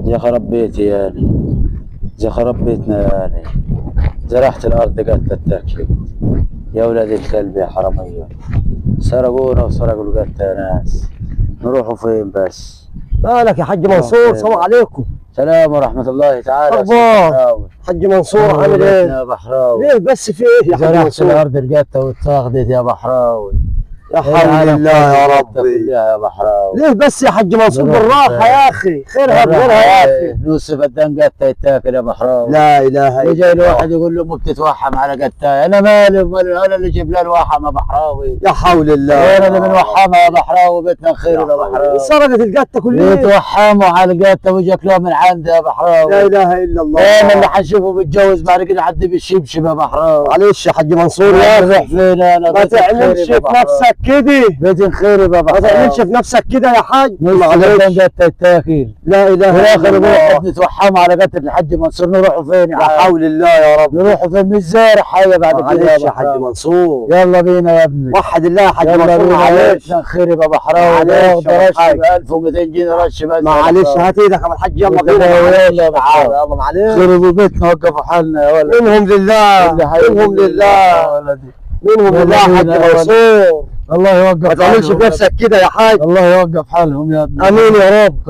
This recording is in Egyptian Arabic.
يا خرب بيتي يالي، يا خرب بيتنا يالي، زرعت الارض قتلت تاكل يا ولاد الكلب يا حرامية، سرقونا وسرقوا القتة يا ناس. نروحوا فين بس؟ مالك يا حاج منصور؟ السلام عليكم. سلام ورحمة الله تعالى. أخبار؟ حاج منصور عامل ايه؟ يا بحراوي ليه بس في ايه يا حاج زرعت منصور؟ الارض القتة واتاخدت يا بحراوي. يا حول الله يا ربي. يا بحراوي ليه بس يا حاج منصور؟ نروح بالراحة فين؟ يا اخي، خيرها بغيرها يا اخي. نص فدان قتة يتاكل يا بحراوي. لا اله الا وجاي الله. الواحد يقول له امه بتتوحم على قتاي، انا مالي ومال انا اللي جيب لها الوحم يا بحراوي. يا حول الله. انا اللي بنوحمها يا بحراوي، بيتنا خير يا بحراوي. سرقت القتة كلها. يتوحموا على القتة ويجاكلوها من عندي يا بحراوي. لا اله الا الله. انا اللي حنشوفه بيتجوز بعد كده حد بالشبشب يا بحراوي. معلش يا حاج منصور يا نروح اخي، فين انا؟ ما تعملش في نفسك كده، بيت خير يا ما بحراوي. تعملش في نفسك كده يا حاج. معلش قتة يتاكل. لا اله وفي الا الاخر الله. نروح نتوحم على قتة الحاج منصور. نروحوا فين يا يا حاج؟ حول الله يا رب. نروحوا فين؟ مش زارع حاجة بعد كده معلش يا حاج بحراوي. منصور، يلا بينا يا ابني. وحد الله يا حاج يلا منصور. بينا. معلش بيتنا خير يا بحراوي. معلش يا رش حاج. ب 1200 جنيه رش بس. معلش هات ايدك يا أبو الحاج، يلا بينا. يلا يا بحراوي. يلا معلش. خربوا بيتنا وقفوا حالنا يا ولد. منهم لله، اللي هيقول منهم لله، يا ولدي. منهم يلا لله يا حاج بينا يا ولد. منصور. الله يوقف ما تعملش حالهم. في نفسك كده يا حاج. الله يوقف حالهم يا ابني. امين يا رب.